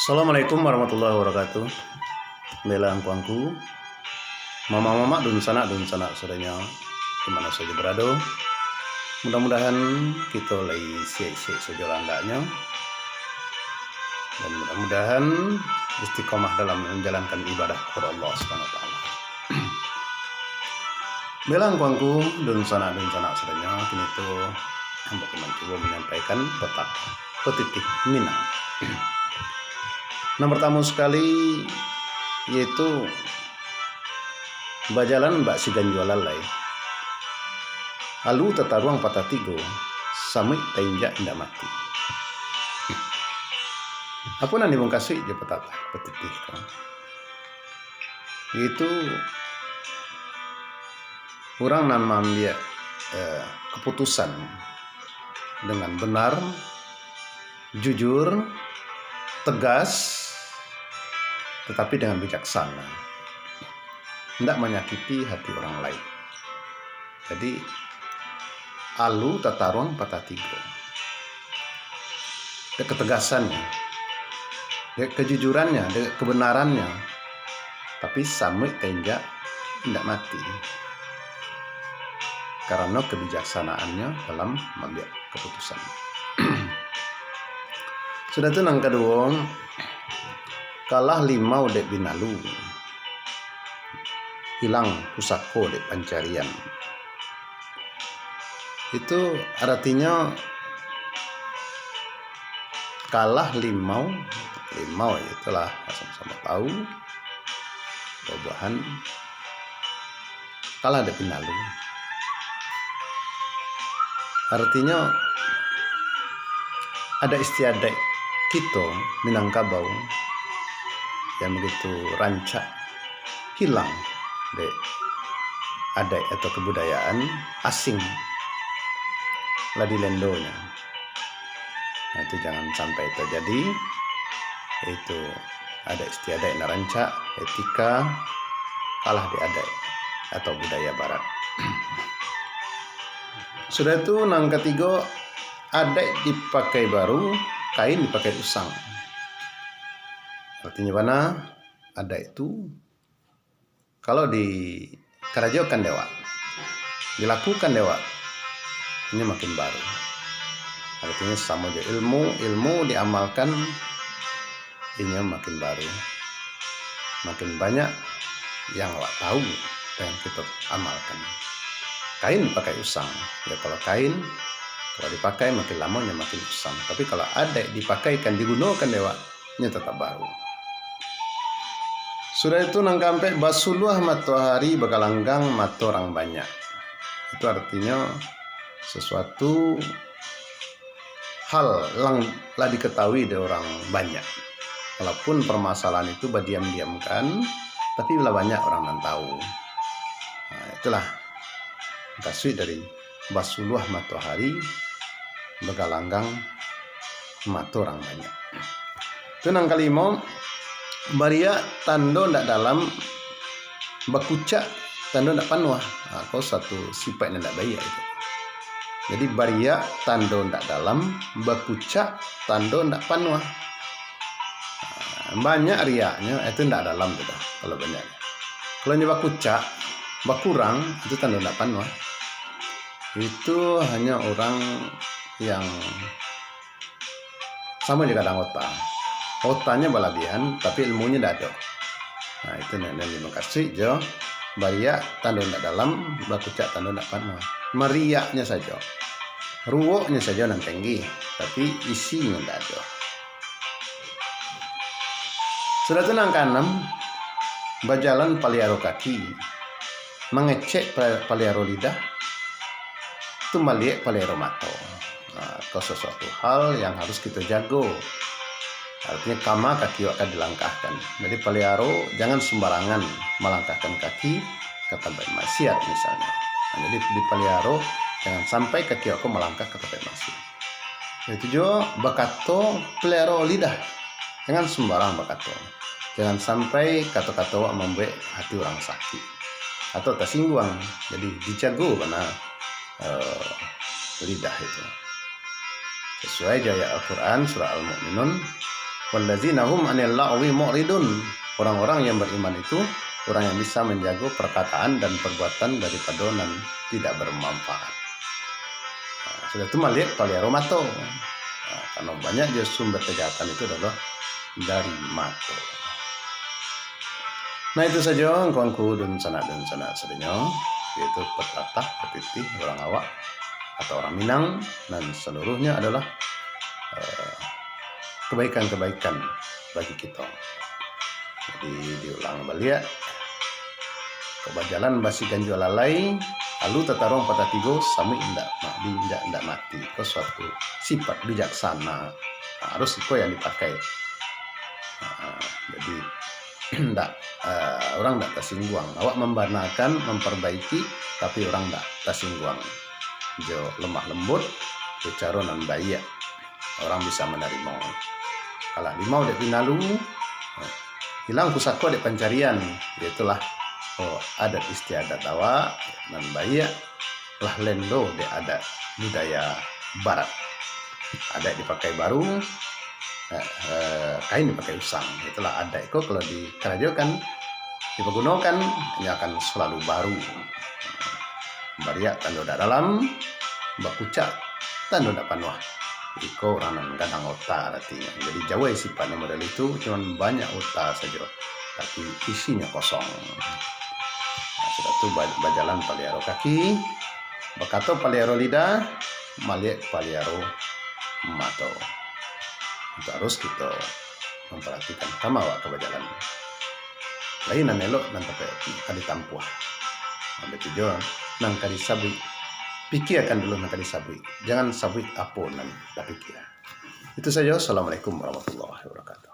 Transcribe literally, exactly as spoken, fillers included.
Assalamualaikum warahmatullahi wabarakatuh. Bela angku-angku, mamak-mamak, dunsanak-dunsanak sadonyo, di mano sajo barado. Mudah-mudahan kito lai siek-siek sajo landaknyo, dan mudah-mudahan istiqomah dalam manjalankan ibadah kepada Allah Subhanahu wa Taala. Bela angku-angku, dunsanak-dunsanak sadonyo, kini tu ambo akan mancubo manyampaikan petaka, petitih Minang. Nan partamo sakali, yaitu bajalan bak siganjua lalai. Alu tataruang patah tigo, samuik tainjak indak mati. Apo nan dimukasuik jo petaka, petitih ko? Yaitu urang nan maambiak, eh, kaputusan dengan benar, jujur, tegas, tatapi dengan bijaksana. Indak manyakiti hati urang lain. Jadi, alu tataruang patah tigo. Dek ketegasannyo, dek kejujurannyo, dek kebenarannyo, tapi samuik tainjak indak mati, karano kebijaksanaannyo dalam maambiak kaputusan. Sudah tu, nan kaduo, kalah limau dek binalu, hilang pusako dek pancarian. Itu aratinyo kalah limau, limau itulah, sama-sama tahu, buah-buahan, kalah dek binalu. Aratinyo, adaik istiadaik kito Minangkabau yang begitu rancak hilang dek adaik atau kebudayaan asing lah dilendonyo. Nah, itu jangan sampai terjadi, yaitu adaik istiadaik nan rancak, etika, kalah di adaik atau budaya barat. Sudah itu, nan katigo, adaik dipakai baru, kain dipakai usang. Artinyo bana, adaik tu kalau dikarajokan dek awak, dilakukan dek awak, inyo makin baru. Artinyo, samo jo ilmu, ilmu diamalkan, inyo makin baru. Makin banyak yang awak tahu dan kito amalkan. Kain dipakai usang. Ya, kalau kain, kalau dipakai, makin lamo inyo makin usang. Tapi kalau adaik dipakaikan, digunokan dek awak, inyo tatap baru. Sudah itu, nan kaampek, basuluah matoari, bagalanggang mato urang banyak. Itu artinyo sesuatu hal yang lah diketahui dek urang banyak. Walaupun permasalahan itu badiam-diamkan, tapi lah banyak urang nan tahu. Nah, itulah mukasuik dari basuluah matoari, bagalanggang mato urang banyak. Tu nan kalimo, bariak tando ndak dalam, bakucak tando ndak panuah. Ha, ko satu sipaik nan ndak baiak itu. Jadi, bariak tando ndak dalam, bakucak tando ndak panuah. Ha, banyak riaknyo, itu ndak dalam tu dah, kalau banyak. Kalau nyo bakucak, bakurang, itu tando ndak panuah. Itu hanyo urang yang samo jo gadang ota. Otanyo balabiahan, tapi ilmunyo ndak ado. Nah, itu nan, nan dimukasuik jo bariak tando ndak dalam, bakucak tando ndak panuah. Mariaknyo sajo. Ruwoknyo sajo nan tenggi, tapi isinyo ndak ado. Sudah tu, nan kaanam, bajalan paliaro kaki, mangecek pa-, paliaro lidah, tumbaliak paliaro mato. Nah, ko sasuatu hal yang harus kito jago. Artinyo, kama kaki awak ka dilangkahkan. Jadi, paliaro, jangan sembarangan malangkahkan kaki ka tampek maksiat, misalnyo. Nah, jadi, dipaliaro, jangan sampai kaki awak ko malangkah ka tampek maksiat. Itu juo, bakato, paliaro lidah. Jangan sembarang bakato. Jangan sampai kato-kato awak mambuek hati urang sakik atau tasingguang. Jadi, dijago bana, eh, lidah itu. Sasuai jo ayat Al-Quran, surah Al-Mukminun, "Wallazina hum 'anil lagwi mu'ridun." Orang-orang yang beriman itu orang yang bisa menjago perkataan dan perbuatan daripado nan tidak bermanfaat. Nah, sudah tu maliek paliaro mato. Nah, karena banyak jo sumber kejahatan itu adalah dari mato. Nah, itu sajo angku-angku dunsanak-dunsanak sadonyo, yaitu petatah, petitih, urang awak, atau orang Minang, nan seluruhnya adalah, eh, kebaikan-kebaikan bagi kito. Jadi, diulang baliak, kok bajalan basiganjua lalai, alu tataruang patah tigo, samuik indak ma-, di-, indak, indak mati. Iko suatu sifat bijaksana. Nah, harus iko yang dipakai. Nah, jadi, ndak, eh, urang ndak tasingguang. Awak mambanakan, mamparbaiki, tapi urang ndak tasingguang. Jo lamah lambut, jo caro nan baiak, urang bisa manarimo. Kalah limau dek pinalu, hilang pusako dek pancarian, yaitulah, oh, adat istiadat awak nan baiak, lah lendo dek adat budaya barat. Adat dipakai baru, eh, eh, kain dipakai usang. Itulah adat ko kalau dikarajokan, dipagunokan, inyo akan salalu baru. Bariak tando dak dalam, bakucak tando dak panuah. Iko urang nan gadang otak aratinyo. Jadi jauah sifat nan model itu, cuman banyak otak sajo, tapi isinyo kosong. Nah, sudah tu ba-, bajalan paliaro kaki, bakato paliaro lidah, maliek paliaro mato. Itu harus kito mamparatikan kama awak ka bajalan. Lain nan elok nan ka ditampuah. Nan katujuah, nan ka disabuik. Pikiakan dulu nan ka disabuik. Jangan sabuik apo nan tapikia. Itu sajo. Assalamualaikum warahmatullahi wabarakatuh.